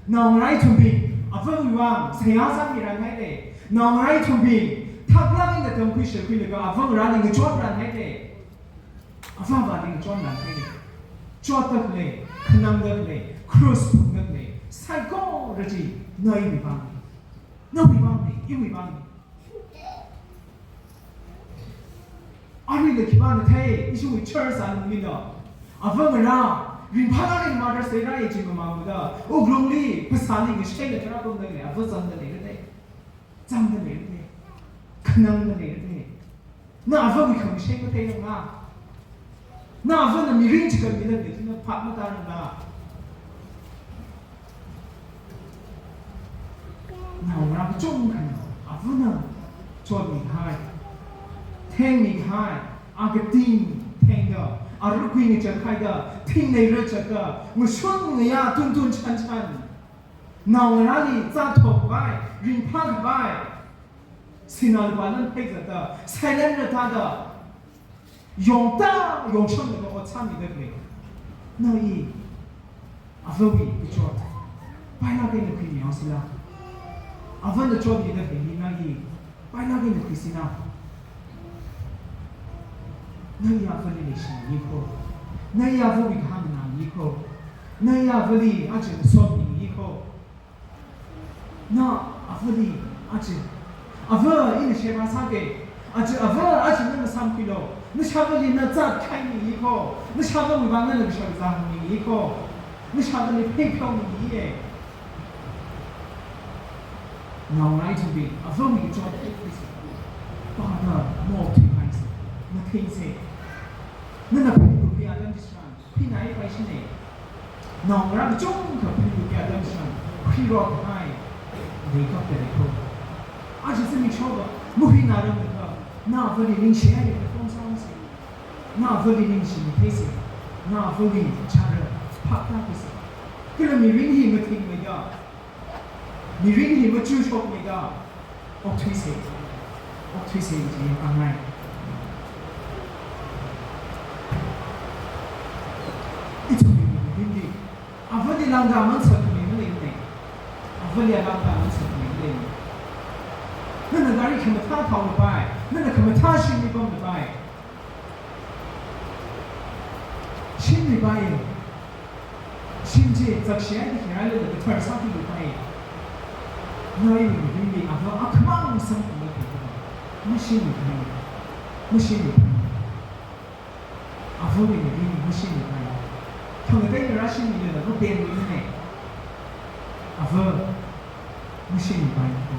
Naongarā ithumbing, avawui vang seihā sāmiranhaide. Naongarā ithumbing, thaklāk eina tamkhui shākhuilaga ava ngarāli ngachonranhaide. Avāvali ngachonranhaide. Chotda khalei, khanangda khalei, cross phungda khalei, saikora chi nawui vangnei. Nawui vangnei, iwui vangnei. Aruila khipāna thei, ishiwui church alunglila, ava ngarā, ringphālāk eina Mother's Day rāya chi mamangda, wuklungli, phasāli ngashaila chara pamda lei, ava zangda leirade. Zangda leirade. Khanangda leirade. Na avawui khangashei matheiranga. Na avana mirin chigatmida khalei china phap matārangra. Naongarā kachungkhana avana chotmihai, thengmihai, a kating thengda, a rukui ngachak haida, thing neira chakda, ngashun ngayā tuntun chanchan, naongarāli zāthok khavai, ringphā khavai, sinā lupā lan pheizatda, sailanra tāda, yongta, yongshamlaga ot sāmida khalei, na i avawui kachot pailāk eina khuimihaosila. Avana chotmida khalei hi na i pailāk eina khuisila. Na i avali leishimi kho. Na i avawui kahāng nganāmi Ko. Na ya avali aja sotmi ko. Na avali aja. Ava, ina sheba sāke. Aja ava, aja nana samkhuilo. Nashāvali na zatkhaimi ko. Nashāvawui vang nana kashak zangmi ko. Nashāvali pheipheomi ye. Naongarā ithumwui, avawui kachot pheipheisi. Pāda maokthuipaisi. Matheisi. Nana pheipheomi atam chishan. Phinai paishine. Naongarā kachungkha pheipheomi atam chishan. Khuirot hai. Leikapta lei ko. Aja zimiksho va. Muhi naram ka. Na avali ningshi ai ka phone sound si. Na avali ningshimi theisi. Na avali chara phaptāpaisi. Kala mirin hi mathingmida. Mirin hi machushokmida. Okthuisi. Okthuisi ji angai. Ithumwui mirin hi. Avali lāngda mansakmi maleimane. Avali lāngda mansakmi maleimane. Nana gari khamathā thaolapai. Nana khamathā shimli pamlapai. Shimlipai. Shim chi zakshai di khirāli la kathar sākhuilupai. Nawui mirinli ava akhamang samphangda khuipai. Mashimlipai. Mashimlipai. Avawui mirin mashimlipai. Khangatei rāshimlila mapenmane. Ava mashimlipai ko.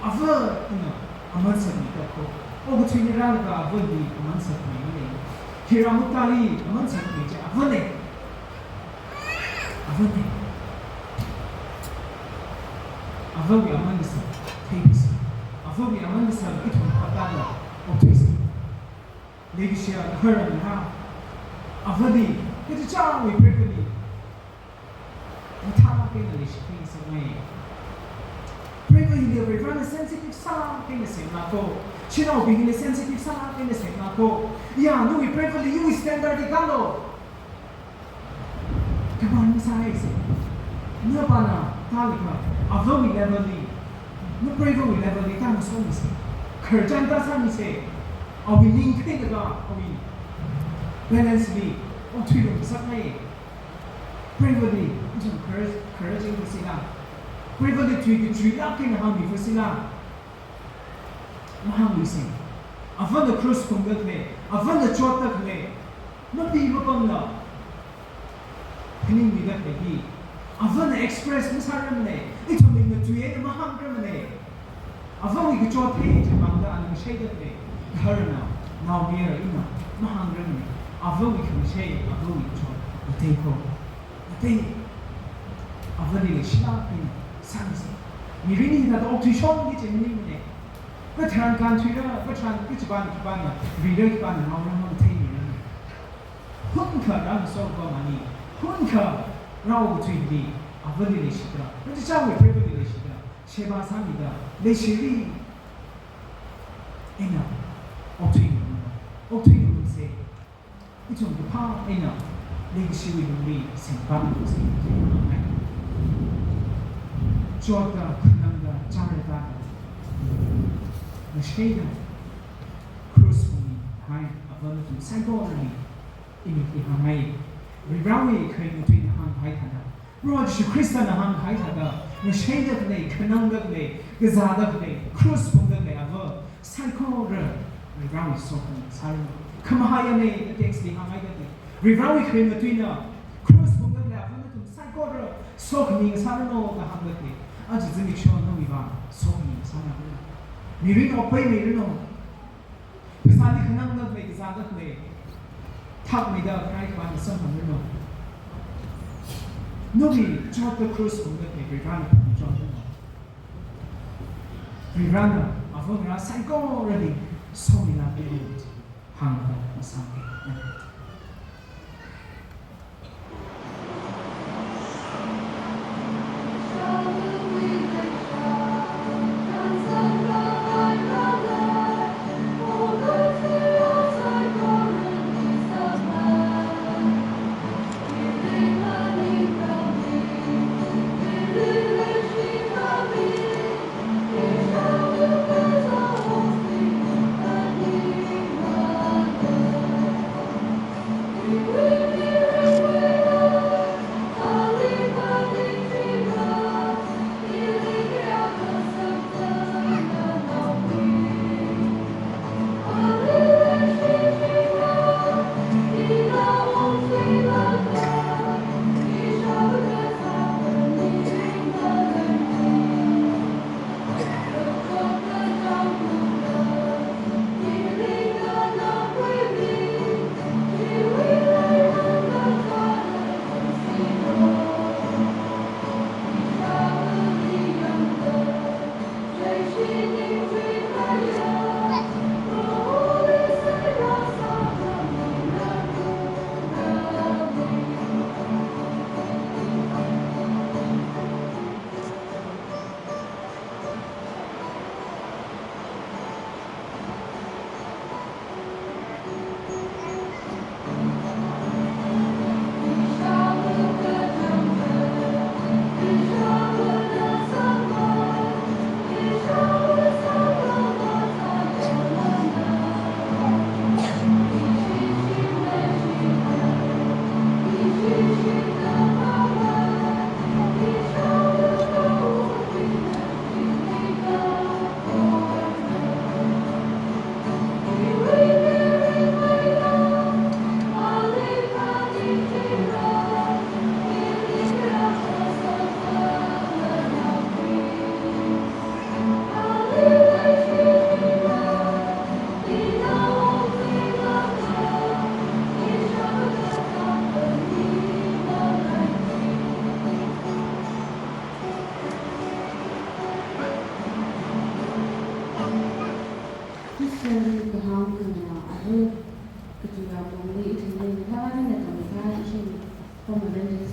Ava ina aman sāmi ko. Okathuili rālaga avali aman sāmi mane. Hiramuktāli aman sāmi chi avane. Avane. Avawui aman sā. Theipheisi. Avawui aman sā ithum phaptāda okthuisi. Leikashiya gahar ngarā. Avali, kachichāwui preivali. Mathālāk eina leishikhui sāngai. Preiva hili Varivarana sensitive sālāk eina semla ko. Shanaobing hili sensitive sālāk eina semla ko. Ya, nawui preivali iwui standard li kālo. Kapan masāhaisi. Napana tālaga, avawui level li, napreivawui level li tāngasomisi. Khararchan tāsāmisi. Awui ning khailaga, awui balance li, okthuilu ngasakngai. Preivali, ithum kharar, khararchan kasila. Preivali tui kachuilāk eina hāngmi kasila. Mahāngluisi. Avana cross phungda khalei, avana chotda khalei, mapi mapamla phaningmida khalei hi, avana express masārarmane, ithumna tui eina mahāngrarmane. Avawui kachot hi chapangda ana mashaida khalei, gaharna, naomayara ina mahāngrarmane. Avawui khamashei, avawui kachot, ngatei ko. Ngatei, avali leishilāk eina sāmisi. Mirin hithāda okthuishon kaji maningmane. Katharan kānthuira, katharan kachipān kipāna, rira kipāna ngaora matheimira. Hunkha rāngaso pamani, hunkha rao kathuili, avali leishida, kachichāwui preivali leishida, sheba sāmida, leishiri. Eina, okthuingarumlu, okthuingarumse. Ithum kaphā eina leikashiwui lungli singpamlu singpamngai. Chotda, khanangda, chāra tāda, ngashaida, cross phungmihai ava nathum saikorali ina hāngngai. Varivarawui kharing matuina hāngkahai thāda, Proho Jishu Khristana hāngkahai thāda, ngashaida khalei, khanangda khalei, kazāda khalei, cross phungda khalei ava saikora Varivarawui sokhami sāranu. Khamahai ane, text li hānghaida khalei. Varivarawui kharing matuina cross phungda khalei ava nathum saikora sokhami sāranu da hāngda khalei. Aja zimiksho nawui vang sokhami sāranu. Mirin okpaimeiranu. Phasāli khanangda khalei, kazāda khalei, thakmeida kharai khavāna samphangranu. Nawui chotda cross phungda khalei Varivarana phungchongranu. Varivarana avangarā saikorali somilākranu. Hāngda masāke.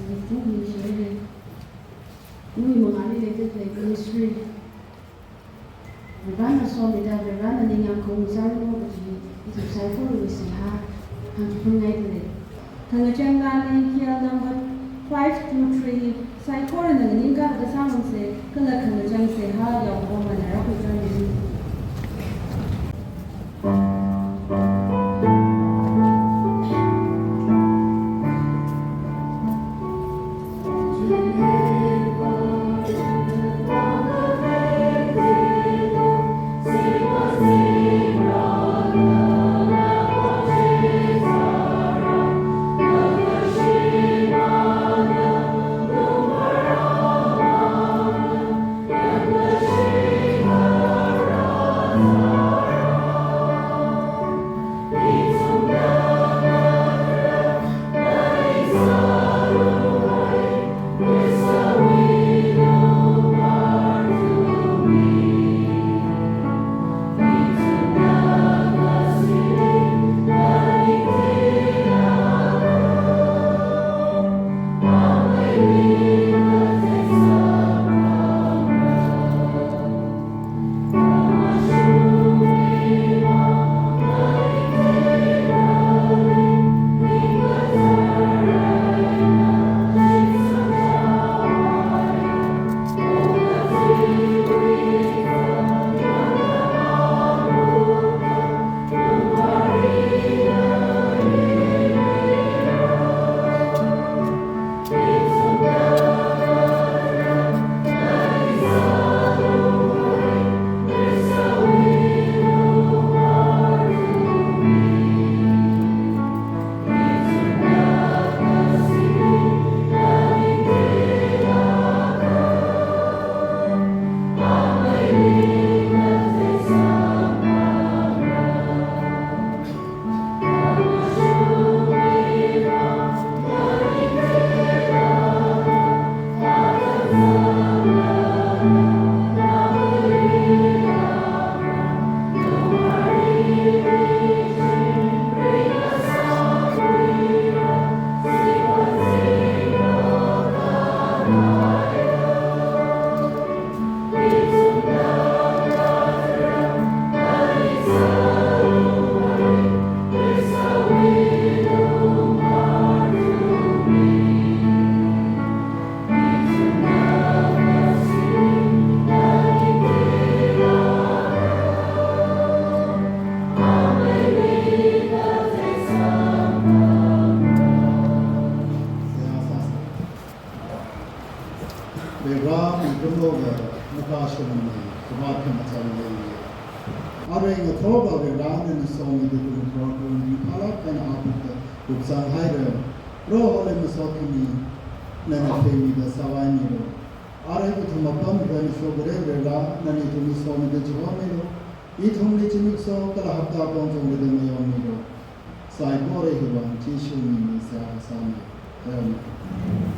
Ithum hi share. Iwui mangāli leida khalei ministry. Varena somida, Varena ningyāng khaung sāranu kaji, ithum saikorawui seihā hāngchitheimeida lei. Khangachang lali K L number five two three, saikorana nganingkāda sāngarumsa, kala khangachang seihā yaokahomana rākhuichānmi. Varena ithumli makashungmi, khavāt khamathā lei. Arui ngathor Varena nana somida khaung tharākha ringphālāk eina apukda kupsanghaira. Proholi masot khami nana theimida sāvaimilu. Arui ithum apam hiwui eina shokra Varena nana ithumli somida chihomilu. Ithumli zimiksho kala hapta pongchong rida mayonmilu. Saikora hiwui vang Jishu mingli seihā kasāna. Amen.